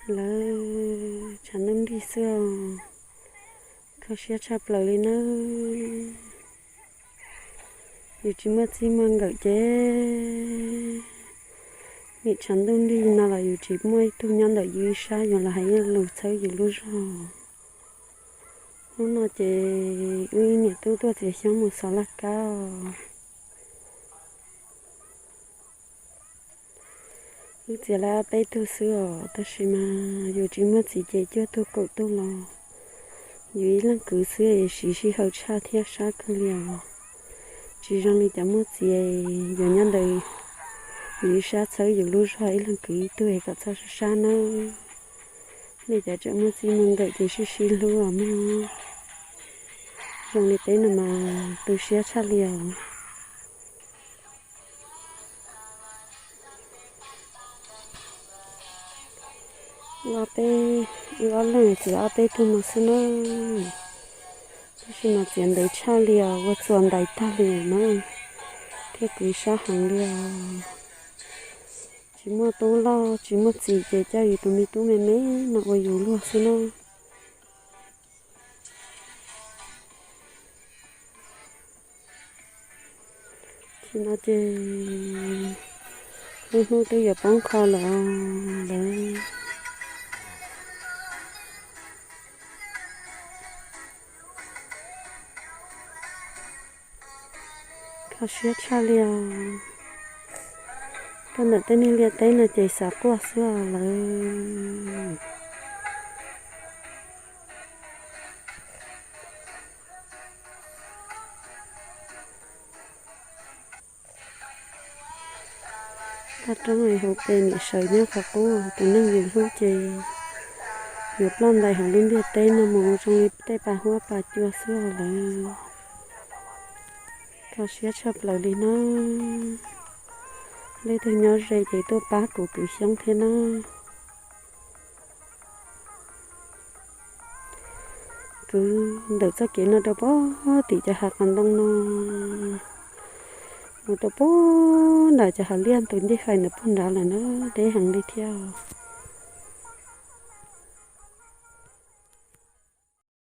Lawv tshav ntuj nrig xwb os, kho siab tshaj plaws li nawb. Yus tsis muaj txij muaj nkawm ces nim tshav ntuj nrig no los yus tsis muaj ib tug nyob ntawm yus ib sab yus los hais ib lus txhawb yus lub zog. Hnub no ces wb ib niam tub tuaj txiav xyoob mus xov laj kab os. Wb txiav lawv ob peb tug xwb os, tab sis mas yus tsis muaj txiv ces cuaj tug kaum tug los yus ib leeg kwv xwb es siv sij hawm tshaj thiab sab kawg li os. Tsis zoo li cov muaj txiv yuav nyob ntawm yus ib sab txhawb yus lub zog ib leeg kwv ib tug es kom txhob sab sab nawb. Nej cov tseem muaj txij muaj nkawm ces sib sib hlub os mog. Zoo li peb no mas tu siab tshaj li os. Wb ob peb, wb ob leeg txiav ob peb tug no xwb na. Tab sis mas txiav ntev tshaj li os, ua txuas ntais tag li na, thiab kwv sab heev li os. Tsis muaj tub loj tsis muaj txiv ces coj yus tus me tub me me no ua yus luag xwb na. Tsis no ces lub hnub twb yuav poob qho lawm lawm. Kho siab tshaj li os. Tuaj ntawm tej niag liaj teb no ces xav quaj xwb os lawm. Toj roob hauv pes niam sawv nyob qhov qub, tus neeg yus hlub ces yuav ploj ntais hauv lub ntiaj teb no mus zoo li tej pas huab pas cua xwb os lawm. Kho siab tshaj plaws li na. Leej twg nyob ze ces tuaj pab kuv kwv xyoob thiab na. Kwv ntawm txoj kev no rau pem tim cov hav qhov ntoo no, mus rau pem nram cov hav liaj tus ncej hais ntawm pem nrad lawm na, deb heev li thiab.